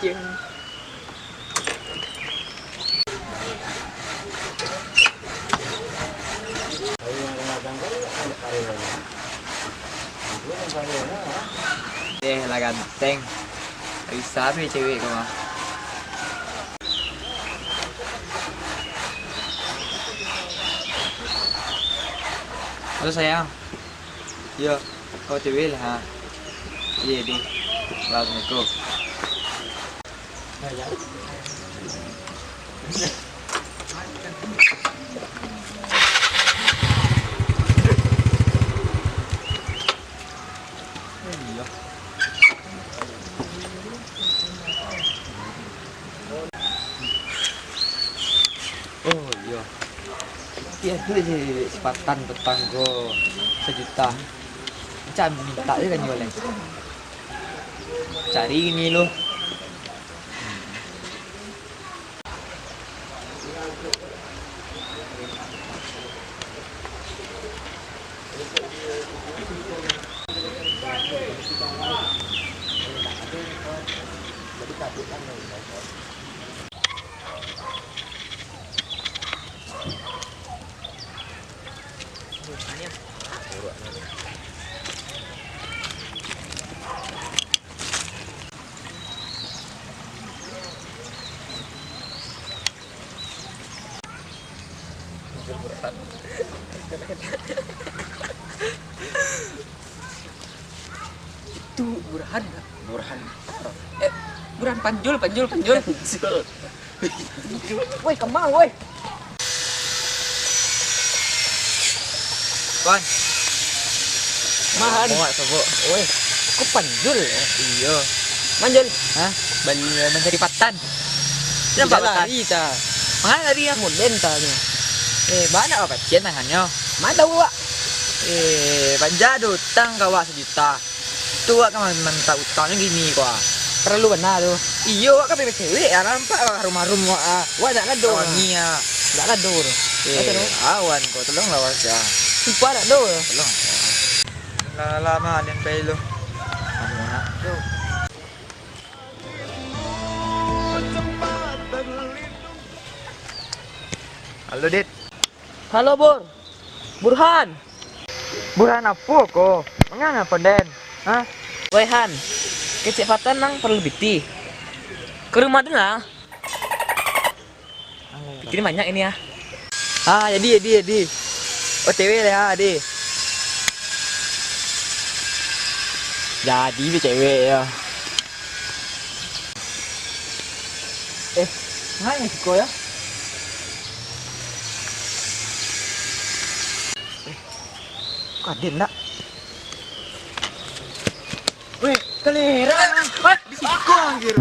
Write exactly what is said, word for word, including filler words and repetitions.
Eh, lah ganteng. Bisa be cewek ko mah. Halo, sayang. Yo, kau cewek lah, ha. Iya, di. Assalamualaikum. Oh iyo. Iyo tu je, sepatan petang ko sajuta. Macam minta je kan jual. Cari ni lo. Itu Burhan, Burhan. Eh, Burhan, Panjul, Panjul, Panjul. Woi, kama, woi. Wan. Mahan. Muak sobok. Woi, kok Panjul? Iyo. Manjul. Hah? Ban-, mancari patan. Nampak patan? Lari ta. Mangana lari ah? Mulen ta tu. Eh, banyak apa cian tangannyo? Mana tahu, Wak? Eh, Panja ado utang ka awak sajuta. Tu awak kan mintak utangnyo gini ko ah. Paralu bana tu. Iyo, awak kan pai bacewek ah, nampak awak harum-harum awak ah. Wak dak lado. Wangi ah. Dak lado tu. Eh, awan ko, tolonglah awak ah. Sumpah dak lado. Tolong. Lah, lah, mah, den pai lu. Halo, Dit. Halo, Bur. Burhan. Burhan apo ko? Mangana ko den? Hah? Woi, Han. Kecek patan nang paralu piti. Ka rumah den lah. Piti banyak ini ah. Ah, jadi, jadi, jadi. OTW lah, ah, di. Jadi be cewek yo. Eh, ngai siko yo? Eh, kaden dak? Weh, kalera. Di siko anjir.